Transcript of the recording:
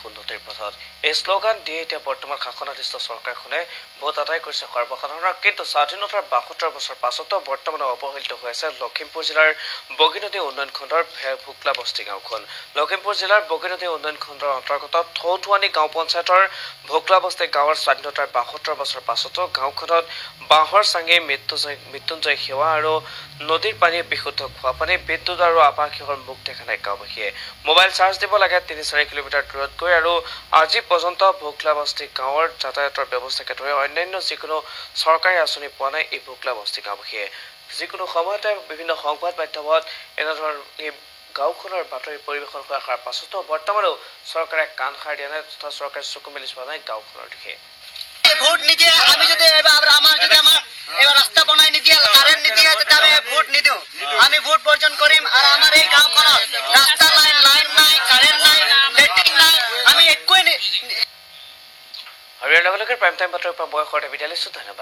উন্নতিৰ পথত। এই শ্লোগান দিয়ে এতিয়া বৰ্তমান শাসনাধিষ্ঠ চৰকাৰখনে ভোট আদায় কৰিছে সৰ্বসাধাৰণৰ। কিন্তু স্বাধীনতাৰ 72 বছৰ পাছতো বৰ্তমানে অৱহেলিত হৈ আছে লখিমপুৰ জিলাৰ বগীনদী উন্নয়ন খণ্ডৰ ভোকলাবস্তি গাঁওখন। লখিমপুৰ জিলাৰ বগীনদী উন্নয়ন খণ্ডৰ অন্তৰ্গত থৌথুৱানী গাঁও পঞ্চায়তৰ ভোকলাবস্তি গাঁৱৰ স্বাধীনতাৰ 72 বছৰ পাছতো গাঁওখনত বাঁহৰ চাঙি, মৃত্যুঞ্জয় সেৱা আৰু নদীৰ পানী, বিশুদ্ধ খোৱা পানী, বিদ্যুৎ আৰু আৱাসগৃহৰ মুখ দেখা নাই গাঁওবাসীয়ে। মোবাইল চাৰ্জ দিব লাগে 3-4 কিলোমিটাৰ দূৰত গৈ আৰু আজি পৰ্যন্ত ভোকলাবস্তি গাঁৱৰ যাতায়াতৰ ব্যৱস্থাকে ধৰি অন্যান্য যিকোনো চৰকাৰী আঁচনি পোৱা নাই এই ভোকলাবস্তি গাঁওবাসীয়ে। যিকোনো সময়তে বিভিন্ন সংবাদ মাধ্যমত এনেধৰণৰ এই গাঁওখনৰ বাতৰি পৰিৱেশন কৰাৰ পাছতো বৰ্তমানেও চৰকাৰে কাণ সাৰ দিয়া নাই তথা চৰকাৰে চকু মেলি চোৱা নাই গাঁওখনৰ দিশে। ভোট নিদিয়ে, আমি যদি এবাৰ আমাৰ যদি আমাৰ এবাৰ ৰাস্তা বনাই নিদিয়ে, কাৰেণ্ট নিদিয়ে, তেতিয়া আমি ভোট নিদিওঁ, আমি ভোট বৰ্জন কৰিম। আৰু আমাৰ এই গাঁওখনত ৰাস্তা নাই, লাইন নাই, কাৰেণ্ট নাই, লেট্ৰিন নাই, আমি একোৱেই আৰু ইয়াৰ লগে লগে প্ৰাইম টাইম বাতৰিৰ পৰা মই সৈতে বিদায় লৈছোঁ। ধন্যবাদ।